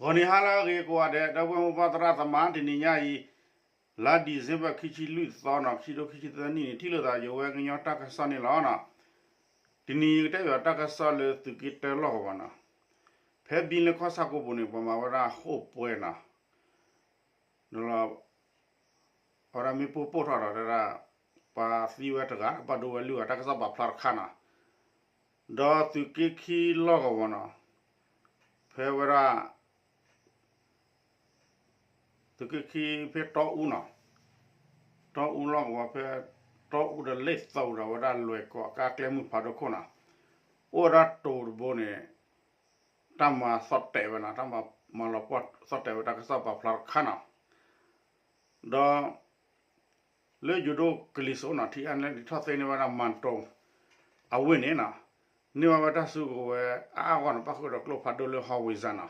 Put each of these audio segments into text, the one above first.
ဂီၤနံၤဟါလၢအဂ့ၤကိးဂၤဒဲး ဒီပုၢ်ဝဲၢ်မိၢ်ပၢ်သရၣ်သမါ တနံၤညါအံၤ လါ December ခံဆံလွံၢ်သီနီၤ ခံထိခံဆံသၢနံၣ်န့ၣ် ထံၣ်လိာ်သးယဝဲကညီတၢ်ကစီၣ်န့ၣ်လီၤနီၤ. တနံၤယကတဲဘၣ်တၢ်ကစီၣ်လၢသုးက့တၢလီၢ်ကဝီၤနီၤ, ဖဲဘံလ့ကီၢ်ဆၣ်ကိးပူၤန့ၣ် ပှၤမၤဝဲဒၣ်ဃိာ်ပှဲၤနီၤ ဒီး အဝဲဒၣ်မ့ၣ်ပိၢ်ပိၢ်ထီၣ်ဒီး ပှၤသံဝဲတဂၤ ဘၣ်ဒိဝဲလွံၢ်ဂၤ တၢ်ကစီၣ်ပာ်ဖျါတခါနီၤ. ဒီးသုးက့ခံလီၢ်ကဝီၤနီၤ, ဖဲဝဲဒၣ် သုးက့ခံဖဲတီအူနီၤ, တီအူလီၢ်ကဝီၤဖဲ တီအူဒီးလ့ၣ်သီဒီး အဝဲဒၣ်လွဲၢ်ကီၢ်အကါကျဲမုၢ်ဖးဒိၣ်ခိၣ်နီၤ, အိၣ်ဝဲဒၣ်တိၤတဘိန့ၣ် တၢ်မၤသီၣ်တဲာ်ဝဲနီၤ, တၢ်မၤလီၤပှီၢ်သီၣ်တဲာ်ဝဲ တၢ်ကစီၣ်ပာ်ဖျါတခါနီၤ. ဒီး လၢယိၤဒိၣ်ကလံၤစိးနီၤ ထံအါန့ၣ် ဒုးထီၣ်သ့န့ၢ်ဝဲဒၣ်မၤတိၤ အဝ့ၢ်န့ၣ်နီၤ, န့ၢ်ဘၣ်ဝဲတၢ်စုကဝဲၤအါအါဂီၢ်နီၤ, ဘၣ်ဃုာ်ဒီးကျိဖးဒိၣ်လၢ ဟီဝ့ၤစၢ် နီၤ,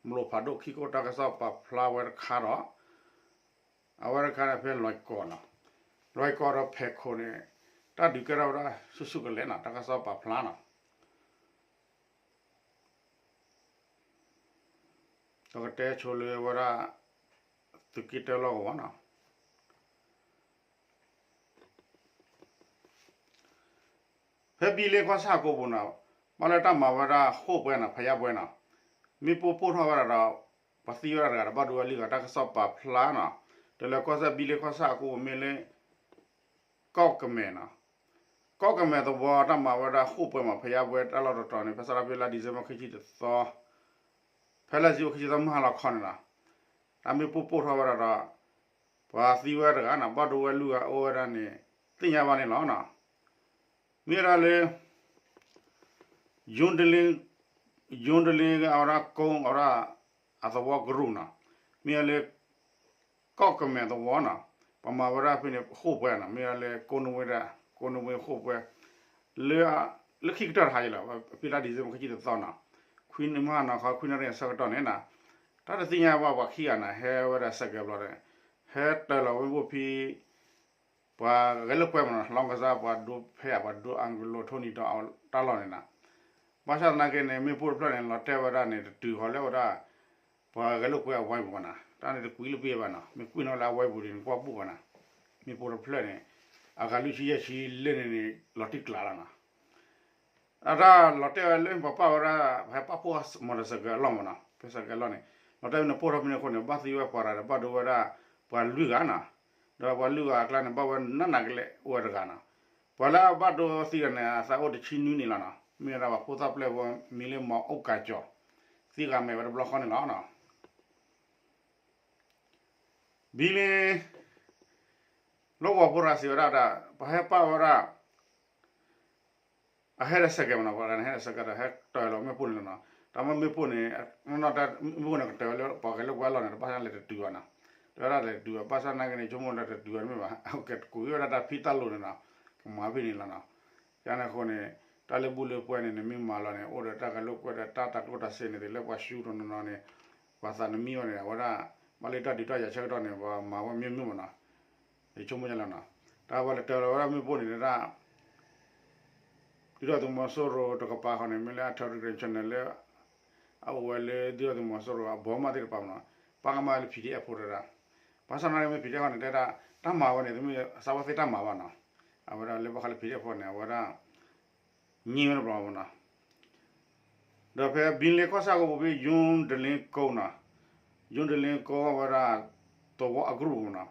မလိၤဖးဒိၣ်ခံခိၣ် တၢ်ကစီၣ်ပာ်ဖျါဝဲတခါဒီး အဝဲတခါန့ၣ်ဖဲလွဲၢ်ကီၢ်နီၤ, လွဲၢ်ကီၢ်ဒီးဖဲခိၣ်န့ၣ် တၢ်ဒုးကဲထီၣ်ဝဲဒၣ်ဆူၣ်ဆူၣ်ကလဲာ်နီၤ, တၢ်ကစီၣ်ပာ်ဖျါနီၤ. ဒီးကတဲဆိလၢဝဲဒၣ် သုးက့တၢလီၢ်ကဝီၤနီၤ, ဖဲဘံလ့ကီၢ်ဆၣ်ကိးပူၤနီၤ, ဘၣ်လၢတၢ်မၤဝဲဒၣ်ဃိာ်ပှဲၤနီၤ ဖယါပှဲၤနီၤ, မ့ၣ်ပိၢ်ပိၢ်ထီၣ်ဝဲဒၣ်ဒီး ပှၤသံဝဲဒၣ်တဂၤဒီး ဘၣ်ဒိဝဲလွံၢ်ဂၤ တၢ်ကစီၣ်ပာ်ဖျါနီၤ, တလၢကီၢ်ဆၣ် ဘံလ့ကီၢ်ဆၣ်အကိးပူၤမ့ၢ်လၢ ကီၢ်ကမဲာ်နီၤ, ကီၢ်ကမဲာ်သဝီ တၢ်မၤဝဲဒၣ်ဃိာ်ပှဲၤမး ဖယါပှဲၤတၢ်လီၢ်တတီၤန့ၣ် ဖဲစးထီၣ်ဖဲလါ December ခံဆံတသီ, ဖဲလါ December ခံဆံသီမုၢ်ဟါလီၤခီန့ၣ်နီၤ, တၢ်မ့ၣ်ပိၢ်ပိၢ်ထီၣ်ဝဲဒၣ်ဒီး ပှၤသံဝဲတဂၤနီၤ ဘၣ်ဒိဝဲလွံၢ်ဂၤအိၣ်ဝဲဒၣ်န့ၣ် သ့ၣ်ညါဘၣ်န့ၣ်လီၤနီၤ. မ့ၢ်ဝဲဒၣ်လၢ ယိဒလ့ ယိဒလ့ အဝဲဒၣ်ကိ အဝဲဒၣ် အသဝီကရူၢ်နီၤ, မ့ၢ်ဝဲလၢ ကီၢ်ကမဲာ်သဝီနီၤ, ပှၤမၤဝဲဒၣ်ဖဲန့ၣ် ဃိာ်ပှဲၤနီၤ, မ့ၢ်ဝဲလၢကိနဝ့ဒၣ် ကိနဝ့ဃိာ်ပှဲၤ လၢ လၢခံကတၢၢ်တဟါယံၤလီၤ, ဖဲလါ December ခံဆံတသီနီၤ, ခွံနံၤမုၢ်ဟါနီၤခီ ခွံနၣ်ရံၣ်အဆၢကတီၢ်န့ၣ်နီၤ, တၢ်တသ့ၣ်ညါဘၣ်ပှၤခံဂၤနီၤ ဟဲဝဲဒၣ်စဲးကဲးဘျီဒီး ဟဲတၢၤလီၤဝဲမ့ၣ်ပိၢ်ဖဲ ပှၤဂဲၤလိာ်ကွဲမးနီၤ, လီၢ်ကစၢ်ပှၤဒိဖဲ ပှၤဒိအကလိထိၣ်နံၤဒီးအတၢ်လီၢ်န့ၣ်နီၤ, ဘၣ်ဆၣ်သနာ်က့န့ၣ် မ့ၣ်ပိၢ်တဖျၢၣ်န့ၣ် လီၤတဲာ်ဝဲဒၣ်န့ၣ် တတုၤဃီၤလၢဝဲဒၣ် ပှၤဂဲၤလိာ်ကွဲအဝဲပူၤဘၣ်နီၤ, တၢ်န့ၣ်တကွံလၢပ့ၢ်ဘၣ်နီၤ, မ့ၢ်ကွံာ်နီၤလၢအဝဲပူၤန့ၣ် နကွၢ်ဘူၣ်ဘၣ်နီၤ, မ့ၣ်ပိၢ်တဖျၢၣ်န့ၣ် အဂၤလွံၢ်ဆံယဲၢ်ဆံလၢန့ၣ်န့ၣ် လီၤတံၢ်ကျါလီၤနီၤ. အတၢ်လီၤတဲာ်ဝဲလၢပှၤပာ်ဝဲဒၣ် ပဟဲပာ်ဖှိၣ်မီၢ်တစဲးကဲးအလီၢ်မးနီၤ, ဖဲစဲးကဲးအလီၢ်န့ၣ် လီၤတဲာ်ဝဲန့ၣ်ပိၢ်ထီၣ်ဖဲန့ၣ်အဃိန့ၣ် ဘၣ်သံဝဲပှၤတဂၤဒီး ဘၣ်ဒိဝဲဒၣ် ပှၤလွံၢ်ဂၤနီၤ, ဒီးပှၤလွံၢ်ဂၤအကျါန့ၣ် ဘၣ်ဝဲနးနးကလဲာ်အိၣ်ဝဲတဂၤနီၤ, ပှၤလၢအဘၣ်ဒိသံဂၤန့ၣ် အသးအိၣ်တဆံနွံနံၣ်လီၤနီၤ, မ့ၢ်ဝဲဒၣ်ပှၤဖိသၣ်ပျဲၢ်ဖိမံၤလၢမီၤအိၣ်ကၤကၠီၤ သံဂၤမဲာ်ဝဲတဘျီဃီန့ၣ်လီၤနီၤ. ဘံလ့ လီၢ်ကဝီၤဖိတဂၤစံးဝဲဒၣ်ဒီး ပှၤဟဲပာ်ဝဲဒၣ် အဟဲဒီးစဲးကဲးမးနီၤ, ပှၤတဂၤန့ၣ် ဟဲဒီးစဲးကဲးဒီး ဟဲတၢၤလီၤမ့ၣ်ပိၢ်န့ၣ်လီၤနီၤ, တၢ်မ့ၢ်မ့ၣ်ပိၢ်န့ၣ် မ့ၣ်ပိၢ်န့ၣ်ကတၢၤဝဲလၢပှၤဂဲၤလိာ်ကွဲအလီၢ်န့ၣ် တဘၣ်ဆၣ်လဲၤတတုၤဘၣ်နီၤ, တဝဲဒၣ်လဲၤတတုၤဘၣ် ဘၣ်ဆၣ်သနာ်က့န့ၣ် ဆိကမိၣ်လၢတတုၤဘၣ်တမ့ၢ်ဘၣ်, ကကူးဝဲဒၣ်တၢ်ဖံးတၢ်လိၤန့ၣ်နီၤ, ကမၤဖဲန့ၣ်လီၤနီၤ, ကန့ၣ်အဃိန့ၣ် တၢ်လၢဘူၣ်လၢပှဲၤန့ၣ် နမ့ၢ်မၤလီၤန့ၣ် အိၣ်ဒီးတၢ်ဂဲၤလိာ်ကွဲဒီးတၢ်တၤကျိၣ်တၤစ့န့ၣ် လၢပှၤဆူတနီၤနီၤန့ၣ် ပှၤသးနမံဝဲန့ၣ် အဝဲဒၣ် ဘၣ်လၢတၢ်ဒုးတၢ်ယၤဆၢကတီၢ်န့ၣ် ပှၤမၤဝဲမ့ၢ်မ့ၢ်မးနီၤ, ယဆိကမိၣ်ညါလီၤနီၤ, တၢ်ပှၤလဲၤတၢၤလီၤဝဲဒၣ်မ့ၣ်ပိၢ်န့ၣ်ဒၣ် ဒုၣ်ဒါသုးမီၤစိရိၤတကပၤဃီန့ၣ် မ့ၢ်လၢအ Telegram channel လၢ အအိၣ်ဝဲလၢဒုၣ်ဒါသုးမီၤစိရိၤအဘီမးသ့ၣ်တဖၣ်မးနီၤ, ပာ်ကမၣ်လၢ PDF ဖိတဒၣ်, ဘၣ်ဆၣ်သနာ်က့မ့ၢ် PDF ဃီန့ၣ် တဲဒၣ် တၢ်မၤဝဲန့ၣ် တမ့ၢ်စးဝဲသ့ၣ်တၢ်မၤဘၣ်နီၤ, အဝဲဒၣ်လၢဘၣ်ဃးလၢ PDF ဖိန့ၣ် အဝဲဒၣ် ညံဝဲတဘျီမးနီၤ, ဒီးဖဲဘံလ့ကီၢ်ဆၣ်ကပူၤဖဲ ယိဒလ့ကိနီၤ, ယိဒလ့ကိဝဲဒၣ် သဝီအကရူၢ်မးနီၤ,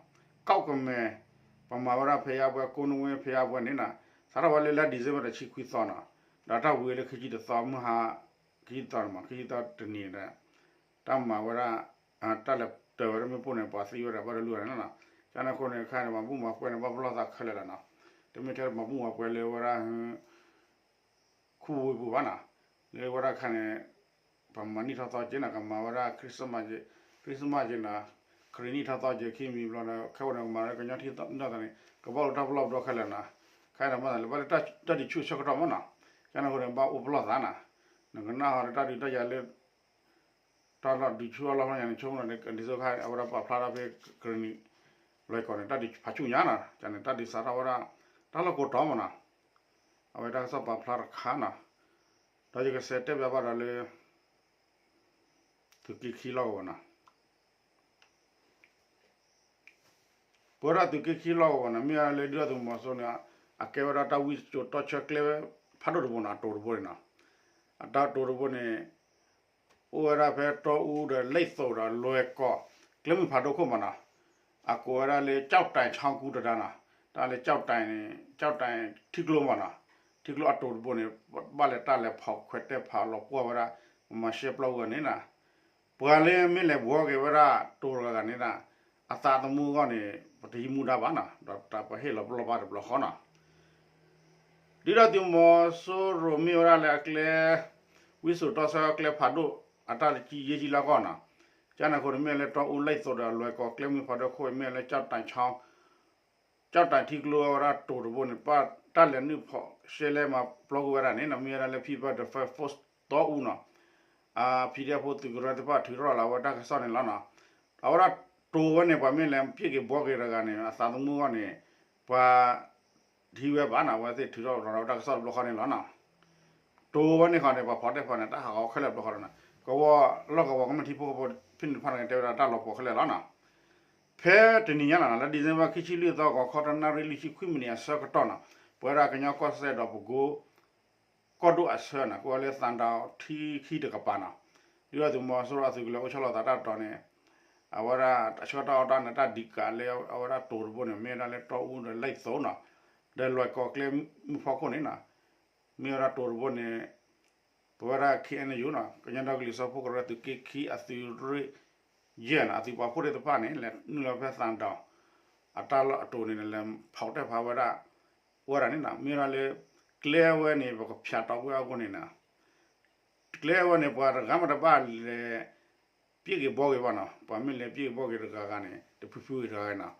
ကီၢ်ကမဲာ် ပမၤဝဲဒၣ်ဖဲယါပှဲၤ ကိနဝ့ဖဲယါပှဲၤန့ၣ်နီၤ, စးထီၣ်ဝဲလၢလါ December ဒီးဆံခွံသီနီၤ, ဒီးတၢ်ဝံၤလၢခံဆံတသီမုၢ်ဟါ, ခံဆံတသီန့ၣ်မး ခံဆံတသီတနံၤဒီး တၢ်မၤဝဲဒၣ် တၢ်လဲၤတၢၤဝဲဒၣ်မ့ၣ်ပိၢ်န့ၣ် ပှၤသံဝဲဒၣ်ဘၣ်တလူၤန့ၣ်လီၤနီၤ, ကန့ၣ်အဃိန့ၣ် ခဲအံၤန့ၣ် ပှၤမၤဘူၣ်မၤပှဲၤန့ၣ် ဘၣ်ပလီၢ်သးခဲလၢာ်လီၤနီၤ, တမ့ၢ်ထဲပှၤမၤဘူၣ်မၤပှဲၤလၢဝဲဒၣ် ခူဝ့ၢ်ပူၤဘၣ်နီၤ, လၢဝဲဒၣ်ခါန့ၣ် ပှၤမၤနံၣ်ထီၣ်သီက့ၤနီၤ ကမၤဝဲဒၣ် Christmas က့ၤ, Christmas က့ၤနီၤ, ခရံာ်နံၣ်ထီၣ်သီက့ၤခံမံၤဘျီဒီး ခဲဝဲန့ၣ်ကမၤလၢကညီထံသီကညီသီန့ၣ် ကဘၣ်အိၣ်တၢ်ပလီၢ်ပဒီခဲလၢာ်နီၤ, ခဲအံၤန့ၣ်မ့ၢ်လၢဘၣ်လၢတၢ်ဒုးဆူၣ်ဆၢကတီၢ်မးနီၤ, ကန့ၣ်အဃိန့ၣ် ဘၣ်အိၣ်ပလီၢ်သးနီၤ, နကနၣ်ဟီဒီးတၢ်ဒုးတၢ်ယၤလၢ တၢ်လီၢ်ဒုးဆူၣ်အလီၢ်ဖဲညါန့ၣ် ဆိကမိၣ်န့ၣ် ဒ်သိးခါအဝဲဒၣ်ပာ်ဖျါထီၣ်ဖဲကရ့ၣ်နံၣ် လွဲၢ်ကီၢ်န့ၣ် တၢ်ဒုးဖးဆူၣ်ညါနီၤ, ကန့ၣ် တၢ်ဒုးစးထီၣ်ဝဲဒၣ် တၢ်လီၢ်ကိးတီမးနီၤ, အဝဲတၢ်ကစီၣ်ပာ်ဖျါတခါနီၤ, ဒီးယကစးတဲဘၣ်ဘၣ်ဒီးလၢ သုးက့ခံလီၢ်ကဝီၤနီၤ ပဝဲဒၣ်သုးက့ခံလီၢ်ကဝီၤနီၤ မ့ၢ်ဝဲဒၣ်လၢဒုၣ်ဒါသုးမီၤစိရိၤန့ၣ် အကဲဝဲဒၣ်တၢ်ဝံစိာ်တီဆှၢကျဲဖးဒိၣ်တဘိနီၤ အတိၤတဘိန့ၣ်နီၤ အတၢ်တိၤတဘိန့ၣ် အိၣ်ဝဲဒၣ်ဖဲတီအူဒီးလံၣ်သိးဒီးလွဲၢ်ကီၢ် ကျဲမုၢ်ဖးဒိၣ်ခိၣ်မးနီၤ အကိးဝဲဒၣ်လၢ ကၠီၣ်တဲၣ်ဆီကူတဒါနီၤ တၢ်လၢ ကၠီၣ်တဲၣ် ထံကျိမးနီၤ ထံကျိအတိၤတဘိန့ၣ် ဘၣ်လဲၤတၢ်လဲၤဖီၣ်ခွဲးတဲဖးလီၤပှီၢ်ဝဲဒၣ် ပမၤရှဲပျီဝဲန့ၣ်နီၤ ပှၤလၢမ့ၢ်လဲၤဘှီက့ၤဝဲဒၣ်တိၤတဂၤဂၤန့ၣ်နီၤ အသးသမူအဂီၢ်န့ၣ် ပတဟံးမူဒါဘၣ်နီၤ ဒီးတၢ်ပဟ့ၣ်လီၤပျီဘၣ်တဘျီဃီနီၤ ဒုၣ်ဒါသုးမီၤစိရိၤမ့ၢ်ဝဲဒၣ်လၢအကျဲ ဝံစိာ်တီဆှၢကျဲဖးဒိၣ် အတၢ်တကံယဲၢ်ကံလၢအဂီၢ်နီၤ ကန့ၣ်အဃိန့ၣ် မ့ၢ်လၢတီအူလံၣ်သိးဒီးလွဲၢ်ကီၢ်ကျဲမုၢ်ဖးဒိၣ်ခိၣ် မ့ၢ်လၢ ကၠီၣ်တဲၣ်ထံကျိဝဲဒၣ်တိၤတဘိန့ၣ် ပတၢ်လဲၤနုာ်ဖီၣ်ရှဲလဲမၤပျီကွံာ်ဝဲဒၣ်န့ၣ်နီၤ မ့ၢ်ဝဲဒၣ်လၢ People Defense Force တီအူနီၤ PDF ဖိသုးကရၢသ့ၣ်တဖၣ်ထုးထီၣ်လီၤဝဲတၢ်ကစီၣ်န့ၣ်လီၤနီၤ အဝဲဒၣ်တိၤဝဲန့ၣ် ပှၤမ့ၢ်လဲၤပျ့ၢ်က့ၤဘှီက့ၤတဂၤန့ၣ် အသးသမူအဂီၢ်န့ၣ် ပှၤ တဟံးဝဲဘၣ်နီၤ အဝဲသ့ၣ်ထုးထီၣ်လီၤဝဲတၢ်ကစီၣ်တဘျီဃီန့ၣ်လီၤနီၤ တိၤဝဲန့ၣ်ဃီန့ၣ် ပှၤဖီၣ်တဲဖးန့ၣ် တၢ်ဟးဂီၤခဲလၢာ်တဘျီဃီန့ၣ် ကဝီၤလီၢ်ကဝီၤကမျၢၢ်ထံဖိကီၢ်ဖိဖဲန့ၣ်တဖၣ်န့ၣ် တဲဝဲဒၣ်တၢ်လီၤပှီၤခဲလၢာ်လီၤနီၤ ဖဲတနံၤညါနီၤ လၢ December ခံဆံလွံၢ်သီ ဂီၤခီတနၣ်ရံၣ်လွံၢ်ဆံခွံမံးနံးအဆၢကတီၢ်နီၤ ပဝဲဒၣ်ကညီကီၢ်စဲၣ်ဒီးပကိ ကီၢ်ဒိၣ်အဆၢနီၤ ကဝဲလၢသံဒိးထံခံတကပၤနီၤ ဒုၣ်ဒါသုးမီၤစိရိၤအသုးကလၢၤအိၣ်ဆီလီၤသးတၢ်တီၤန့ၣ် အဝဲဒၣ်အဆၢကတီၢ်အီၤတၢ်န့ၣ် တၢ်ဒံးကးလၢအဝဲဒၣ်တိၤတဘိန့ၣ် မ့ၢ်ဝဲဒၣ်လၢတီအူဒီးလံၣ်သိးနီၤ ဒီးလွဲၢ်ကီၢ်ကျဲမုၢ်ဖီခိၣ်န့ၣ်နီၤ မ့ၢ်ဝဲဒၣ်တိၤတဘိန့ၣ် ပဝဲဒၣ် KNU နီၤ ကညီဒီကလုာ်စၢဖှိၣ်ကရၢသုးက့ခံအသုးရ့ၣ်ယဲၢ်နီၤ အသုးပာ်ဖှိၣ်သ့ၣ်တဖၣ်န့ၣ် လဲၤနုာ်လီၤဖဲသံဒိး အတၢ်လီၢ်အတိၤန့ၣ် လဲၤဖီၣ်တဲဖးဝဲဒၣ် ဝဲဒၣ်န့ၣ်နီၤ မ့ၢ်ဝဲဒၣ်လၢ ကျဲဝဲန့ၣ် ပကဖၠးတီဝဲအဂီၢ်န့ၣ်နီၤ ကျဲဝဲန့ၣ် ပှၤတဂၤမးတဘၣ်လဲၤ ပျ့ၢ်က့ၤဘှီက့ၤဘၣ်နီၤ ပှၤမ့ၢ်လဲၤပျ့ၢ်က့ၤဘှီက့ၤတဂၤဂၤန့ၣ် တဖုဖုဂ့ၤတဂၤဂၤနီၤ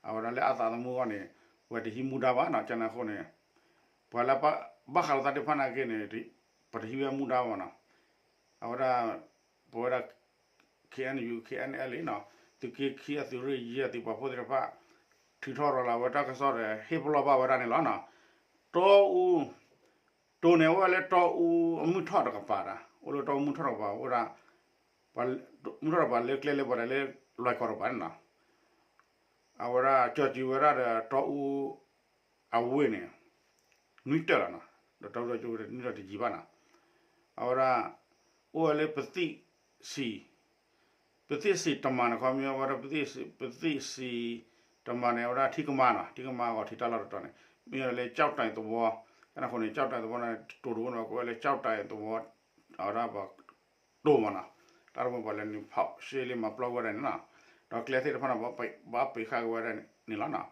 အဝဲဒၣ်လၢအသးသမူအဂီၢ်န့ၣ် ပှၤတဟံးမူဒါဘၣ်နီၤ ကန့ၣ်အဃိန့ၣ် ပှၤလၢဘၣ်ဃးလိာ်သးသ့ၣ်တဖၣ်နာ်က့န့ၣ် ပတဟံးဝဲမူဒါဘၣ်နီၤ အဝဲဒၣ် ပဝဲဒၣ် KNU KNLA နီၤ သုးက့ခံအသုးရ့ၣ်ယဲၢ်အသုးပာ်ဖှိၣ်သ့ၣ်တဖၣ် ထုးထီၣ်ရၤလီၤဝဲတၢ်ကစီၣ်ဒီး ဟ့ၣ်ပလီၢ်ဘၣ်ဝဲဒၣ်န့ၣ်လီၤနီၤ တီအူ တိၤန့ၣ် အိၣ်ဝဲလၢတီအူအမုၢ်ထီၣ်တကပၤဒၣ် အိၣ်လၢတီအူမုၢ်ထီၣ်တကပၤ အိၣ်ဝဲဒၣ် မုၢ်ထီၣ်တကပၤလၢကျဲလၢပှၤဒၣ်လၢလွဲၢ်ကီၢ်တကပၤန့ၣ်နီၤ အဝဲဒၣ်ကၠီၤစုၤဝဲဒၣ်ဒီးတီအူ အဝ့ၢ်န့ၣ် နွံတၢၢ်လီၤနီၤ ဒီးတီအူဒီးကၠီၤစုၤဝဲဒၣ်နွံတၢၢ်တယံာ်ဘၣ်နီၤ အဝဲဒၣ် အိၣ်ဝဲလၢပသံၣ်စံၣ် ပသံၣ်စံၣ်တမၤန့ၣ်ခီ မ့ၢ်ဝဲဒၣ် ပသံၣ်စံၣ်တမၤန့ၣ် အဝဲဒၣ်ထံကမါနီၤ ထံကမါအဂီၤထံးတၢ်လီၢ်တတီၤန့ၣ် မ့ၢ်ဝဲဒၣ်လၢကၠီၣ်တဲၣ်သဝီ ကန့ၣ်အဃိန့ၣ် ကၠီၣ်တဲၣ်သဝီန့ၣ် တိၤတဘိန့ၣ် ကိးဝဲလၢကၠီၣ်တဲၣ်သဝီ အဝဲဒၣ်ပှၤ တိၤမးနီၤ တၢ်တဘိပှၤလဲၤနုာ်ဖီၣ်ရှဲလ့မၤပျီဝဲဒၣ်န့ၣ်နီၤ ဒီးကျဲသ့ၣ်တဖၣ်န့ၣ် ဘၣ်ပံးဃာ်က့ၤဝဲဒၣ်န့ၣ်လီၤနီၤ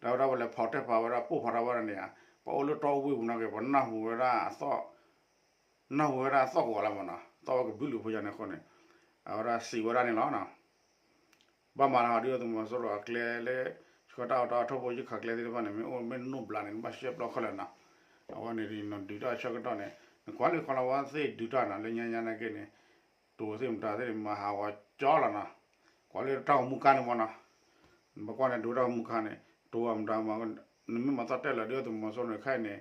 ဒီးဝဲဒၣ်ပှၤလဲၤဖီၣ်တဲဖးဝဲဒၣ်ပိၢ်ဖးထီၣ်ဝဲဒၣ်န့ၣ် ပှၤအိၣ်လၢတီအူဝ့ၢ်ပူၤနာ်က့ ပှၤနၢ်ဟူဝဲဒၣ်အသီၣ် နၢ်ဟူဝဲဒၣ်အသီၣ်ကဝီၤလီၤမးနီၤ သီၣ်ဝဲကဘုးလုာ်ဖိယါန့ၣ်အဃိန့ၣ် အဝဲဒၣ်စံးဝဲဒၣ်န့ၣ်လီၤနီၤ ဘၣ်မၤလီၤဒုၣ်ဒါသုးမီၤစိရိၤအကျဲလၢ ဆှၢတၢ်အီၣ်တၢ်အီထိၣ်ဖိယုၢ်ခးကျဲသ့ၣ်တဖၣ်န့ၣ် မ့ၢ်အိၣ်မ့ၢ်နိၣ်ဘျးန့ၣ် နဘၣ်ရှဲပျီခဲလၢာ်နီၤ အဝဲန့ၣ်ဒုးတၢ်ဆၢကတီၢ်န့ၣ် နကွၢ်လၢခီလီၤဝဲသ့ၣ်ဒုးတၢ်နီၤ လၢညါညါနာ်က့န့ၣ် တိၤသ့ၣ်မတၤသ့ၣ်န့ၣ် မၤဟးဂီၤကၠီလီၤနီၤ ကွၢ်လၢတၢ်ဂီၤမူခါန့ၣ်မးနီၤ နဘၣ်ကွၢ်န့ၣ် ဒိးတၢ်ဂီၤမူခါန့ၣ် တိၤအမတၤမး နမ့ၢ်မၤသီၣ်တဲလီၤဒုၣ်ဒါသုးမီၤစိရိၤန့ၣ် ခဲအံၤန့ၣ်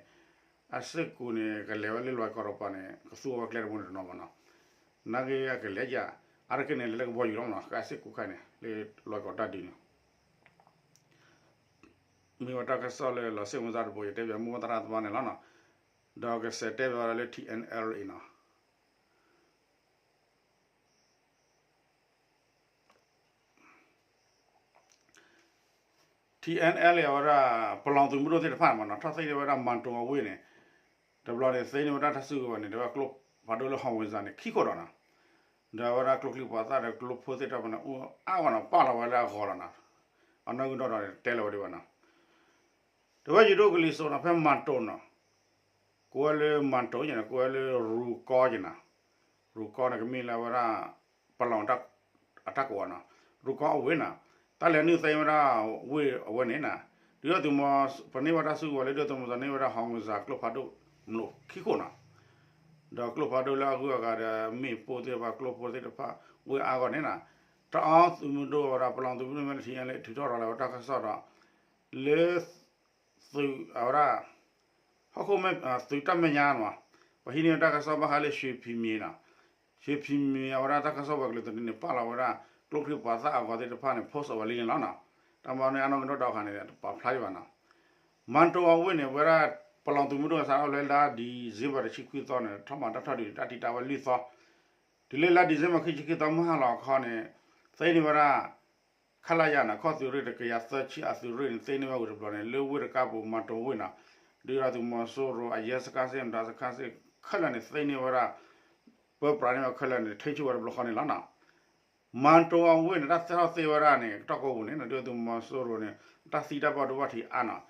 အစ့ၢ်ကီးန့ၣ် ကလဲၤဝဲလၢလွဲၢ်ကီၢ်တကပၤန့ၣ် ကသူဝဲကျဲတဘိန့ၣ်တနီၤမးနီၤ နာ်က့အကလဲၤယါ အါတက့ၢ်န့ၣ် လဲၤလၢကဘီယူၤလီၤမးနီၤ ကဲအစ့ၢ်ကီးခဲအံၤန့ၣ် လၢလွဲၢ်ကီၢ်တၢ်ဒုးန့ၣ် မ့ၢ်ဝဲတၢ်ကစီၣ်လၢလီၤစ့ၣ်မုၢ်သၣ်တဘိ ယတဲပၠးမိၢ်ပှၢ်သရၣ်သမါန့ၣ်လီၤနီၤ ဒီးကစဲးတဲပၠးဝဲဒၣ်လၢ ထံၣ်အဲၣ်အဲလ်အ့နီၤ ထံၣ်အဲၣ်အဲလ်အ့ အဝဲဒၣ် ပလီၢ်သုးမုၢ်ဒိၣ်သ့ၣ်တဖၣ်န့ၣ်မးနီၤ ထီၣ်သ့ၣ်ညါဝဲဒၣ်မၤတိၤအဝ့ၢ်န့ၣ် တဘျီန့ၣ်သ့န့ၢ်ဝဲဒၣ်တၢ်စုကဝဲၤန့ၣ် တဲဝဲကျိဖးဒိၣ်လၢ ဟီၣ်ဝ့ၤစၣ် န့ၣ် ခံခိၣ်ဒီးနီၤ ဒီးအဝဲဒၣ်ကျိချံမျိာ်သၣ်ဒီးကျိဖိသ့ၣ်တဖၣ်န့ၣ် အိၣ်အါဂီၢ်နီၤ ပာ်လီၤဝဲလၢအဂီၢ်လီၤနီၤ အနီၣ်ဂံၢ်ဒီးန့ၣ် တဲလီၤဝဲဒၣ်ဘၣ်နီၤ တဝဲယဒိၣ်ကလံၤစိးနီၤ ဖဲမၤတိၤနီၤ ကိးဝဲလၢမၤတိၤယဲနီၤ ကိးဝဲလၢရူၤကီယဲနီၤ ရူၤကီန့ၣ် ကမ့ၢ်လၢအဝဲဒၣ် ပလီၢ်အတၢ်ကိးအီၤနီၤ ရူၤကီအဝ့ၢ်နီၤ တၢ်လဲၤနုာ်သ့ဝဲဒၣ်ဝ့ၢ်အဝဲန့ၣ်နီၤ ဒုၣ်ဒါသုးမီၤ ပန့ၢ်ဝဲတၢ်စုကဝဲၤလၢ ဒုၣ်ဒါသုးမီၤစိရိၤန့ၢ်ဝဲဒၣ် ဟီၣ်ဝ့ၤစၣ် ကျိဖးဒိၣ်မလိၣ်ခံခိၣ်နီၤ ဒီးကျိဖးဒိၣ်လၢအဂုၤအဂၤဒီး မ့ၣ်ပိၢ်သ့ၣ်တဖၣ် ကျိဖိသ့ၣ်တဖၣ် ဝ့ၢ်အါဂီၢ်န့ၣ်နီၤ တအီသုးမုၢ်ဒိၣ်ဝဲဒၣ် ပလီၢ်သုးမုၢ်ဒိၣ်မ့ၢ်လၢ ထံၣ်အဲၣ်အဲလ်အ့ ထုးထီၣ်ရၤလီၤဝဲတၢ်ကစီၣ်ဒီး လၢ သုးအဝဲဒၣ် ဟီၣ်ခိၣ်မဲ သုးတၢ်မဲာ်ညါနီၤ ပှၤဟံးန့ၢ်ဝဲတၢ်ကစီၣ်ဘၣ်ဃးလၢ ရွှေဖီမြေ နီၤ ဆံဖံမံၤ အဝဲဒၣ်တၢ်ကစီၣ်ပှၤကလုာ်သန့န့ၣ် ပာ်လီၤဝဲဒၣ် ကျိချံပှၤသၣ်အဂီၤသ့ၣ်တဖၣ်န့ၣ် post အဝဲလံန့ၣ်လီၤနီၤ. တၢ်မၤန့ၣ် အနီၣ်ကဒီးတၢ်အခါန့ၣ် တပာ်ဖျါဒံးဘၣ်နီၤ. မၢ်တိၤအဝ့ၢ်န့ၣ် ဝဲဒၣ် ပလီၢ်သုးမုၢ်ဒိၣ်စးထီၣ်လၢလါ December တဆံခွံသီန့ၣ် ထီၣ်မၤတၢ်ထီၣ်ဒုးတၢ်ထံၣ်တၢ်ဝဲလွံၢ်သီ, တုၤလၢလါ December ခံဆံခံသီမုၢ်ဟါလီၤအခါန့ၣ် သ့န့ၢ်ဝဲဒၣ် ခလရန့ၣ် ခီၣ်သုးရ့ၣ်တကယၤသၢဆံအသုးရ့ၣ်န့ၣ် သ့န့ၢ်ဝဲဝံၤတဘျီန့ၣ် လၢဝ့ၢ်တကါပူၤ မၢ်တိၤဝ့ၢ်နီၤ, ဒုၣ်ဒါသုးမီၤစိရိၤအယဲစခါစ့ၣ် မတၤစခါစ့ၣ် ခဲလၢာ်န့ၣ် သ့န့ၢ်ဝဲဒၣ် ပၢပြးန့ၢ်ဝဲခဲလၢာ်န့ၣ် ထိန်းချုပ်ဝဲတဘျီဃီန့ၣ်လီၤနီၤ. မၢ်တိၤအဝ့ၢ်န့ၣ် တၢ်သ့ၣ်ထီၣ်သ့ဝဲဒၣ်န့ၣ် ကတီၢ်ကိးပူၤန့ၣ် ဒုၣ်ဒါသုးမီၤစိရိၤန့ၣ် တၢ်သံတၢ်ဘၣ်ဒိဘၣ်ထံးအါနီၤ,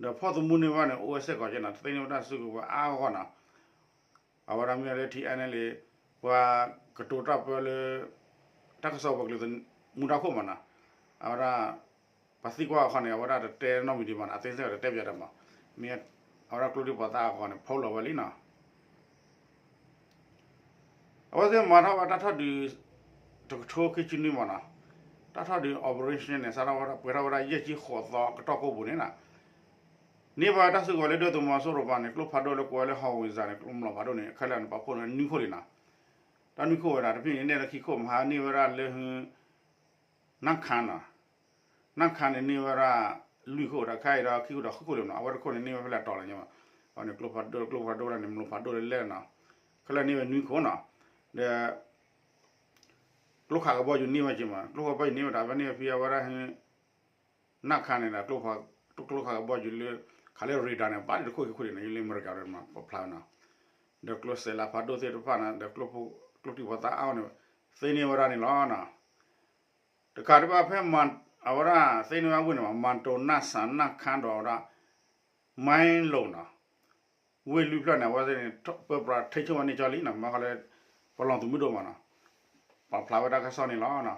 ဒီးဖီၣ်သမူန့ၢ်ဝဲန့ၣ် အိၣ်ဝဲစ့ၢ်ကီးကဲနီၤ, သ့န့ၢ်ဝဲတၢ်စုကဝဲၤအါဂီၢ်နီၤ. အဝဲဒၣ်မ့ၢ်လၢ ထံအဲၣ်အဲၣ်လ့ ပှၤကတိၤတၢ်ပၢလၢ တၢ်ကစီၣ်ပှၤကလုာ်မူဒါခိၣ်မးနီၤ, အဝဲဒၣ် ပှၤသံကွၢ်အခီန့ၣ် အဝဲဒၣ်တတဲနီတမံၤဒံးဘၣ်နီၤ, အသ့စ့ၢ်ကီးတတဲပၠးတၢ်မး, မ့ၢ် အဝဲဒၣ်ကျိချံပှၤသၣ်အဂီၤန့ၣ် ဖီၣ်လီၤဝဲလံနီၤ. အဝဲသ့ၣ်မၤထီၣ်ဝဲတၢ်ထီၣ်ဒုး တကထိခံဆံနွံမးနီၤ, တၢ်ထီၣ်ဒုး operation န့ၣ် စးထီၣ်ဝဲဒၣ် ပှဲၤထီၣ်ဝဲဒၣ်ယဲၢ်ဆံဃိးသီကတီၢ်ကိးပူၤန့ၣ်နီၤ, န့ၢ်ဘၣ်တၢ်စုကဝဲၤလၢဒုၣ်ဒါသုးမီၤစိရိၤပှၤန့ၣ် ကျိဖးဒိၣ်လၢကိးဝဲလၢ howitzer န့ၣ် ကျိ မျီၤဖးဒိၣ်န့ၣ် ခဲလၢာ်န့ၣ် ပာ်ဖှိၣ်န့ၣ်နွံခိၣ်လံနီၤ, တၢ်နွံခိၣ်ဝဲဒၣ် တဖဲန့ၣ် နဲၣ်လၢခံခိၣ်မဟါန့ၢ်ဝဲဒၣ်လၢဟု နၢ်ခါနီၤ, နၢ်ခါန့ၣ်န့ၢ်ဝဲဒၣ် လွံၢ်ခိၣ်ဒီး ခဲအံၤဒီးခံခိၣ်ဒီးဃုခိၣ်လံနီၤ, အဝဲတခိၣ်န့ၣ်န့ၢ်ဝဲဖဲလဲၣ်တီၤလၢၤညါမး, န့ၣ်ကျိဖးဒိၣ် ကျိဖးဒိၣ်ဝဲဒၣ်န့ၣ် မျီၤဖးဒိၣ်လၢလဲၣ်နီၤ, ခဲလၢာ်န့ၢ်ဝဲနွံခိၣ်နီၤ, ဒီး ကျိခးကဘီယူၤန့ၢ်ဝဲက့ၤမး, ကျိခးကဘီယူၤန့ၢ်ဝဲဒၣ် ဖဲန့ၣ်ဖဲအဝဲဒၣ် နၢ်ခါန့ၣ်ဒီး ကျိခးကဘီယူၤလၢ ခးလၢ radar န့ၣ် ဘၣ်ဒ်တခိၣ်ခံခိၣ်န့ၣ် ယလၢအမဲရကၤဒီးမး ပဖျါနီၤ, ဒီးကျိစဲးလးဖးဒိၣ်သ့ၣ်တဖၣ်န့ၣ် ဒီးကျိချံပှၤသၣ်အါအီၤန့ၣ် သ့န့ၢ်ဝဲဒၣ်န့ၣ်လီၤနီၤ. တကးဒံးဘၣ်ဖဲ အဝဲဒၣ်သ့န့ၢ်ဝဲဝ့ၢ်န့ၣ်မး မၢ်တိၤ နၢ်စၣ် နၢ်ခါဒီးဝဲဒၣ် မဲလိၤနီၤ, ဝ့ၢ်လွံၢ်ဖျၢၣ်န့ၣ် အဝဲသ့ၣ်န့ၣ် ပၢပြးထိန်းချုပ်ဝဲန့ၢ်ကၠီလံနီၤ, မ့ၢ်ဃီလၢ ပလီၢ်သုးမုၢ်ဒိၣ်မးနီၤ, ပာ်ဖျါဝဲတၢ်ကစီၣ်န့ၣ်လီၤနီၤ.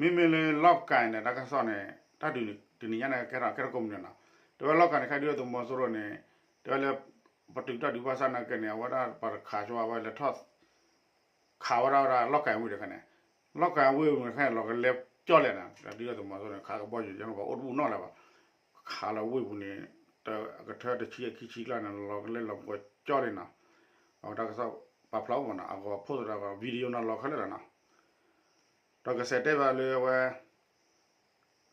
မ့မ့ၢ်လၢလီၢ်ကၤန့ၣ် တၢ်ကစီၣ်န့ၣ် တၢ်ဒုးတနံၤညါန့ၣ် ကဲထီၣ်ကဲထီၣ်ကိးမုၢ်နံၤနီၤ, တဲဝဲလီၢ်ကၤန့ၣ်ခဲဒုၣ်ဒါသုးမီၤစိရိၤန့ၣ် တဲဝဲလၢ ပတုာ်တၢ်ဒုးဘၣ်ဆၣ်နာ်က့န့ၣ် အဝဲဒၣ်ပှၤတခးဆိဝဲလၢထီၣ် ခးဝဲဒၣ်ဝဲဒၣ်လီၢ်ကၤဝ့ၢ်တခါန့ၣ်, လီၢ်ကၤဝ့ၢ်တခါန့ၣ် လီၤကလဲကၠီလဲၣ်နီၤ, ဒုၣ်ဒါသုးမီၤစိရိၤန့ၣ် ခးကဘီယူၤ ယဲၢ်ပှၤအိၣ်တဘူၣ်နီၢ်လၢၤဘၣ်, ခးလီၤဝ့ၢ်ပူၤန့ၣ် တကထၢတဆံခံဆံကျါန့ၣ် လီၤကလဲလီၤပှီၢ်ကၠီလံနီၤ, အဝဲတၢ်ကစီၣ်ပာ်ဖျါအိၣ်မးနီၤ, အဂီၤဖိသတးဒီး video နီၤ လီၤခဲလၢာ်လီၤနီၤ. ဒီးကစဲးတဲဘၣ်လၢအဝဲ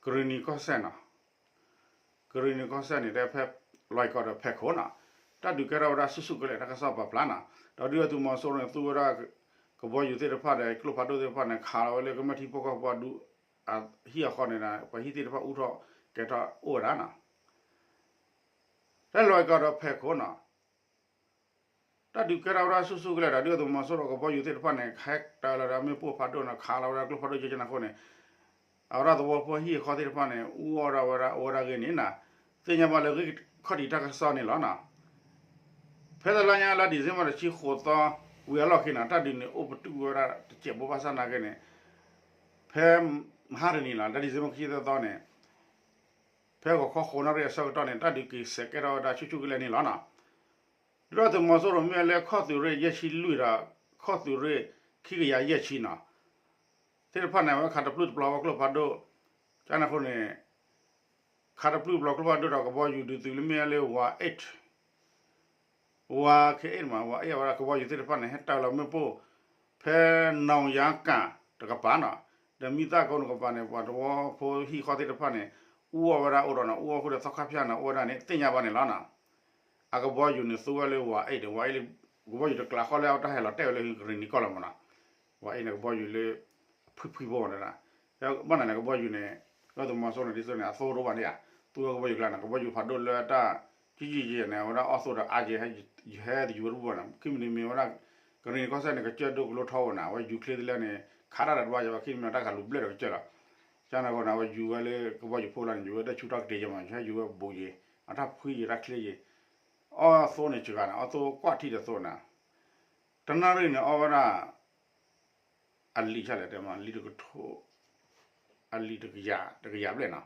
ကရ့ၣ်နံၤကီၢ်စဲၣ်နီၤ, ကရ့ၣ်နံၤကီၢ်စဲၣ်န့ၣ် တဲဖဲလွဲၢ်ကီၢ်ဒီးဖဲခိၣ်နီၤ, တၢ်ဒုးကဲထီၣ်ဝဲဒၣ်ဆူၣ်ဆူၣ်ကလဲာ် တၢ်ကစီၣ်ပာ်ဖျါနီၤ, ဒီးဒုၣ်ဒါသုးမီၤစိရိၤန့ၣ် သူဝဲဒၣ် ကဘီယူၤသ့ၣ်တဖၣ်ဒီး ကျိဖးဒိၣ်သ့ၣ်တဖၣ်န့ၣ် ခးလီၤဝဲလၢကမျၢၢ်ထံဖိကီၢ်ဖိအဒူ အဟံၣ်အဃီန့ၣ် ပှၤဟံၣ်သ့ၣ်တဖၣ်အူထီၣ်ကဲထီၣ်အိၣ်ဝဲဒၣ်နီၤ, ဖဲလွဲၢ်ကီၢ်ဒီးဖဲခိၣ်နီၤ တၢ်ဒုးကဲထီၣ်ဝဲဒၣ်ဆူၣ်ဆူၣ်ကလဲာ်ဒီး ဒုၣ်ဒါသုးမီၤစိရိၤကဘီယူၤသ့ၣ်တဖၣ်န့ၣ် ဟဲတၢၤလီၤဒီးမ့ၣ်ပိၢ်ဖးဒိၣ်န့ၣ် ခးလီၤဝဲဒၣ်ကျိဖးဒိၣ်ကဲကဲန့ၣ်အဃိန့ၣ် အဝဲဒၣ်သဝီဖိဟံၣ်အဃီသ့ၣ်တဖၣ်န့ၣ် အူအီၣ်ဒၣ်ဝဲဒၣ်အိၣ်ဝဲဒၣ်ဂ့ၤန့ၣ်နီၤ, သ့ၣ်ညါဘၣ်လၢဂ့ၢ်ခီၣ်ထံးတၢ်ကစီၣ်န့ၣ်လီၤနီၤ. ဖဲတလါညါလါ December တဆံဃိးသီ ဝံၤအလီၢ်ခံနီၤ တၢ်ဒုးန့ၣ်အိၣ်ပတုာ်ဝဲဒၣ်တစဲးဖိဘၣ်ဆၣ်နာ်က့န့ၣ် ဖဲမဟါတနံၤလီၤ လါ December ခံဆံသၢသီန့ၣ် ဖဲဂီၤခီဃိးနၣ်ရံၣ်အဆၢကတီၢ်န့ၣ် တၢ်ဒုးက့ၤစဲးကဲထီၣ်ဝဲဒၣ်ဆူၣ်ဆူၣ်ကလဲာ်န့ၣ်လီၤနီၤ. ဒုၣ်ဒါသုးမီၤစိရိၤမ့ၢ်ဝဲလၢခီၣ်သုးရ့ၣ်ယဲၢ်ဆံလွံၢ်ဒီး ခီၣ်သုးရ့ၣ်ခံကယၤယဲၢ်ဆံနီၤ သ့ၣ်တဖၣ်န့ၣ် အဝဲခးတပျုၢ်တပျီၤဝဲကျိဖးဒိၣ် ကန့ၣ်အဃိန့ၣ် ခးတပျုၢ်တပျီၤကျိဖးဒိၣ်ဒီးကဘီယူၤဒုးသုးလၢမ့ၢ်ဝဲလၢ ဝး eight ဝး K eight မး ဝး eight အဝဲဒၣ်ကဘီယူၤသ့ၣ်တဖၣ်န့ၣ် ဟဲတၢၤလီၤမ့ၣ်ပိၢ် ဖဲနီၢ်ယါကၣ်တကပၤနီၤ ဒီးမံသၣ်ကိးန့ၣ်ကပၤန့ၣ် ပှၤသဝီဖိဟံၣ်ဃီသ့ၣ်တဖၣ်န့ၣ် အူအီၣ်ဝဲဒၣ်အိၣ်ဒီးနီၤ အူအီၣ်ဃုာ်ဒီးသီခါဖၠၣ်န့ၣ် အိၣ်ဝဲဒၣ်န့ၣ် သ့ၣ်ညါဘၣ်န့ၣ်လီၤနီၤ. အကဘီယူၤန့ၣ် သူဝဲလၢ ဝး eight န့ၣ် ဝး eight လၢ ကဘီယူၤတကျးဃီလၢအတၢ်ဟဲလီၤတဲာ်ဝဲလၢကရ့ၣ်နံၤကီၢ်လီၤမးနီၤ. ဝး eight န့ၣ် ကဘီယူၤလၢ ဖုၣ်ဖုၣ်ဖိမးနီၤ ဘၣ်နၤန့ၣ် ကဘီယူၤန့ၣ် ဒုၣ်ဒါသုးမီၤစိရိၤန့ၣ် ဒ်သိးန့ၣ် အသိတအိၣ်ဘၣ်န့ၣ်ဧါ သူဝဲကဘီယူၤကျါန့ၣ် ကဘီယူၤဖးဒိၣ်လၢတၢ် ကံၣ်ကံၣ်ကံၣ်န့ၣ် အဝဲဒၣ်အီၣ်သိဒီးအါက့ၤ ယဟဲတယူၤဝဲတဘူၣ်ဘၣ်နီၤ ခံမံၤတမံၤဝဲဒၣ် ကရ့ၣ်နံၤကီၢ်စဲၣ်န့ၣ် ကစၢၢ်ဒိၣ်ကလိထီအိၣ်နီၤ အဝဲယူၤချ့သ့လၢန့ၣ် ခးတၢ်ဒီးတဘၣ်ယၤဘၣ် ခံမံၤတၢ်ခးလူၤဘျဲၣ်ဒီးကစၢၢ်လီၤ. ကန့ၣ်အဃိန့ၣ် အဝဲယူၤဝဲလၢကဘီယူၤဖိလီၤန့ၣ် ယူၤဝဲတၢ်ဆူၣ်တၢ်ကတ့ၤယဲၢ်မး ယဟဲယူၤဝဲဘူးယဲၢ် အတၢ်ဖှံယဲၢ်တၢ်ချ့ယဲၢ် အီၣ်သိန့ၣ်စှၤန့ၣ် အီၣ်သိကွၢ်ထံၣ်ဒီးသိနီၤ တနၣ်ရံၣ်န့ၣ် အီၣ်ဝဲဒၣ် အလံာ်ဆၣ်လဲၣ်တဲမး လံာ်တကထိ အလံာ်တကယၤ တကယၤဘျဲၣ်နီၤ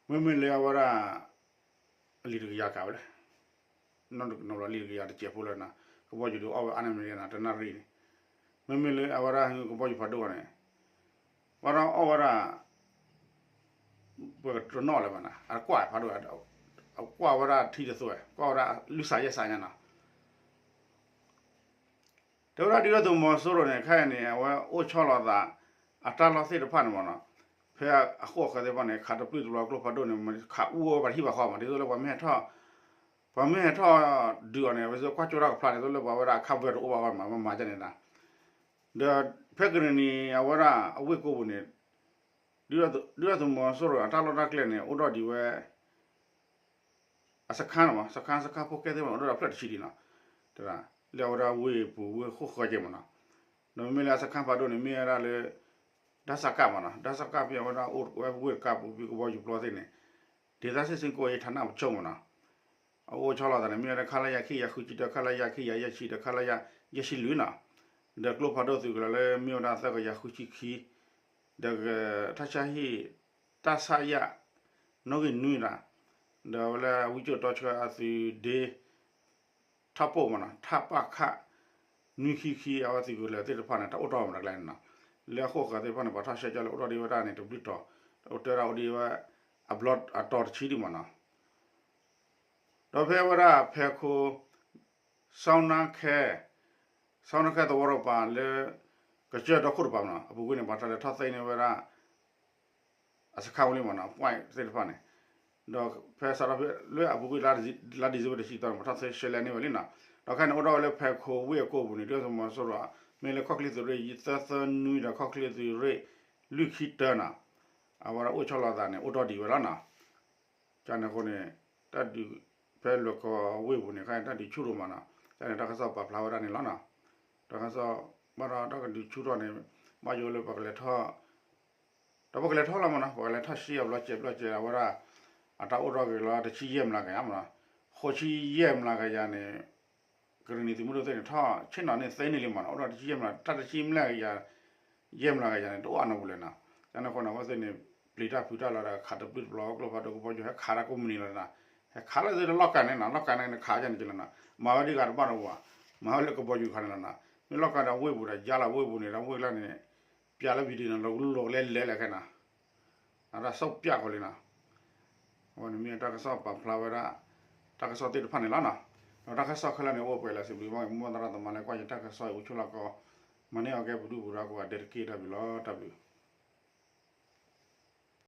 မ့မ့ၢ်လၢအဝဲဒၣ် အလံာ်တကယၤကးဝဲလဲၣ် နီတကနီဘျီလံာ်တကယၤတစဲးဖိလၢနီၤ ကဘီယူၤဒုးအီၣ်ဝဲအါန့ၢ်မ့ၢ်နီၤ တနၣ်ရံၣ်န့ၣ် မ့မ့ၢ်လၢအဝဲဒၣ်ကဘီယူၤဖးဒိၣ်ဝဲန့ၣ် ဝဲဒၣ်အီၣ်ဝဲဒၣ် ပတနီၣ်လၢၤဘၣ်နီၤ အကွၢ်ဖးဒိၣ် အကွၢ်ဝဲဒၣ်ထံတသိး ကွၢ်ဝဲဒၣ်လွံၢ်စးယဲၢ်စးညါနီၤ တဲဝဲဒၣ်ဒုၣ်ဒါသုးမီၤစိရိၤန့ၣ် ခဲအံၤန့ၣ် အဝဲအိၣ်ဆီလီၤသး အတၢ်လီၢ်သ့ၣ်တဖၣ်န့ၣ်မ့ၢ်နီၤ, ဖဲအဃိအဃၢၤသ့ၣ်တဖၣ်န့ၣ် ခးတပျုၢ်တဘျီကျိဖးဒိၣ်န့ၣ် ခးအူဝဲဘၣ်တဟံၣ်ဘၣ်ဃီမး ဒ်သိးလၢပှၤမ့ၢ်ဟဲထီၣ် ပှၤမ့ၢ်ဟဲထီၣ်ဒုးအီၤန့ၣ် အဝဲသ့ၣ်ကွၢ်ကၠိတၢ်ကဖျါန့ၣ် သိးလၢပှၤဝဲဒၣ်အခၣ်ဝဲတအိၣ်ဘၣ်ဃီမး မၤမၤဒ်န့ၣ်ဒၣ် ဒီးဖဲကရ့ၣ်နံၤအဝဲဒၣ်အဝ့ၢ်ကိပူၤန့ၣ် ဒုၣ်ဒါသုးမီၤစိရိၤအတၢ်လီၢ်တၢ်ကျဲန့ၣ် အိၣ်ဒီးဒံးဝဲ အစခါန့ၣ်မး စခါ စခါဖိကဲသ့ၣ်မး အိၣ်ဒီးဖျၢၣ်တဆံဒံးနီၤ, လၢအဝဲဒၣ်ဝ့ၢ်ပူၤဝ့ၢ်ဃိၣ်ဃၢကဲမးနီၤ, ဒီးမ့မ့ၢ်လၢအစခါဖးဒိၣ်န့ၣ် မ့ၢ်ဝဲဒၣ်လၢ ဒၣ်စၢ်ကၣ်မးနီၤ ဒၣ်စၢ်ကၣ်ဖဲအဝဲဒၣ်အိၣ်ဝဲဝ့ၢ်တကါပူၤဖဲကဘီယူၤပျီသ့ၣ်န့ၣ် ဒေသစစ်ဆင်ရေးဌာနချုပ်မးနီၤ, အအိၣ်ဆီလီၤသးန့ၣ် မ့ၢ်ဝဲဒၣ် ခလရ ခံကယၤဃုဆံတၢ ခလရ ခံကယၤယဲၢ်ဆံဒီး ခလရ ယဲၢ်ဆံလွံၢ်နီၤ, ဒီးကျိဖးဒိၣ်သုးကလၢၤလၢမ့ၢ်ဝဲဒၣ်သၢကယၤဃုဆံခံ ဒီး ထၣ်ဆၣ်ဟံၣ် တၢ်ဆၣ်ယၣ် နီၣ်ဂံၢ်နွံနီၤ, ဒီးဝဲလၢဝံကၠိၣ်တီဆှၢအသုးဒ့ ထၣ်ပိာ်မးနီၤ ထၣ်ပၣ်ခၣ် နွံခံခံ အဝဲသုးကလၢၤသ့ၣ်တဖၣ်န့ၣ် တၢ်အိၣ်တီၢ်မးတၢ်ကျဲန့ၣ်နီၤ, လၢအဃိအဃၢၤသ့ၣ်တဖၣ်န့ၣ် ပှၤထီၣ်ဆှဲကၠီလၢအိၣ်ထီၣ်ဒံးဝဲဒၣ်န့ၣ် တဘျုးတီၤ, အိၣ်တဲဒၣ်အိၣ်ဒံးဝဲ အဘျီအတီၤတဆံဒံးမးနီၤ ဒီးဖဲဝဲဒၣ်ဖဲခိၣ် စီနါခဲ စီနါခဲသဝီတကပၤလၢ ကစၢၢ်ဒီခိၣ်တကပၤမးနီၤ အပူၤကွံာ်န့ၣ် ပှၤတၢ်လဲၤထီၣ်သ့န့ၢ်ဝဲဒၣ် အစခါဝံၤလံမးနီၤ point သ့ၣ်တဖၣ်န့ၣ်, ဒီးဖဲစးထီၣ်ဖဲလၢအပူၤကွံာ်လါ December တဆံသီန့ၣ် ပှၤထီၣ်သ့ရှဲလဲၣ်န့ၢ်ဝဲလံနီၤ, ဒီးခဲန့ၣ်အိၣ်ဒၣ်ဝဲလၢဖဲခိၣ်ဝ့ၢ်အကိပူၤန့ၣ် ဒုၣ်ဒါသုးမီၤစိရိၤ မ့ၢ်လၢခီၣ်ချ့သုးရ့ၣ် သၢသၢနွံဒီးခီၣ်ချ့သုးရ့ၣ် လွံၢ်ခံတၢနီၤ, အဝဲဒၣ်အိၣ်ဆီလီၤသးန့ၣ် အိၣ်တီၢ်ဒံးဝဲလီၤနီၤ ကန့ၣ်အဃိန့ၣ် တၢ်ဒုး ဖဲလွဲၢ်ကီၢ်ဝ့ၢ်ပူၤန့ၣ် ခဲအံၤတၢ်ဒုးဆူၣ်ထီၣ်မးနီၤ, ကန့ၣ်တၢ်ကစီၣ်ပာ်ဖျါဝဲဒၣ်န့ၣ်လီၤနီၤ, တၢ်ကစီၣ် ဘၣ်ဒီးတၢ်ကဒုးဆူၣ်ထီၣ်န့ၣ် ဘၣ်ယိၣ်လၢပကလဲၤထီၣ် ဒီးပကလဲၤထီၣ်လီၤမးနီၤ, ပကလဲၤထီၣ်ဆံအဘျီစဲးဘျီစဲး အဝဲဒၣ် အတၢ်အိၣ်ထီၣ်က့ၤလီၤ တဆံယဲၢ်မျးကယၤမးနီၤ, ဃိးဆံယဲၢ်မျးကယၤန့ၣ် ကရ့ၣ်နံၤသုးမုၢ်ဒိၣ်သ့ၣ်န့ၣ် ထီၣ်ဆ့ၣ်နီၤန့ၢ်သ့န့ၢ်လံမးနီၤ, အိၣ်ဒီးတဆံယဲၢ်မျး တၢ်တဆံမျးကယၤ ယဲၢ်မျးကယၤန့ၣ် တအိၣ်အနီၢ်ပူၤလၢၤနီၤ, ကန့ၣ်အဃိန့ၣ် အဝဲသ့ၣ်န့ၣ် ပျံၤတၢ်ဖုးတၢ်လီၤဒီး ခးတပျုၢ်တဘျီကျိဖးဒိၣ်ကဘီယူၤ ဟဲခးတၢ်ကိးမုၢ်နံၤလီၤနီၤ, ဟဲခးလၢသ့ၣ်လီၢ်ကၤန့ၣ်နီၤ, လီၢ်ကၤန့ၣ်ခးယါန့ၣ်က့လီၤနီၤ, မၤဝဲဒ်ဂၤတဘၣ်ဒီးဝဲ, မၤဝဲလၢကဘီယူၤခးန့ၣ်လီၤနီၤ, မ့ၢ်လီၢ်ကၤဒီးဝ့ၢ်ပူၤဒီး ယါလီၤဝ့ၢ်ပူၤန့ၣ် ဒီးဝ့ၢ်ကျါန့ၣ် ပျးလၢ video န့ၣ် လီၤကလူလီၤကလဲလဲၣ်ခဲနီၤ အတၢ်စီၣ်ပျးကီးလံနီၤ, အဝဲန့ၣ်မ့ၢ်တၢ်ကစီၣ်ပာ်ဖျါဝဲဒၣ် တၢ်ကစီၣ်သ့ၣ်တဖၣ်န့ၣ်လီၤနီၤ, ဒီးတၢ်ကစီၣ်ခဲလၢာ်န့ၣ် အိၣ်ပှဲၤလၢစံးဘျုးဘၣ် မ်သရၣ်သမါလၢကွၢ်ယတၢ်ကစီၣ်အံၤ အိၣ်ဆိးလီၤကီး မၤန့ၢ်အီၤကဲပဒုၣ်ပဒါကိးဂၤဒဲးတက့ၢ် တၢ်ဘျုးလီၤ တၢ်ဘျုး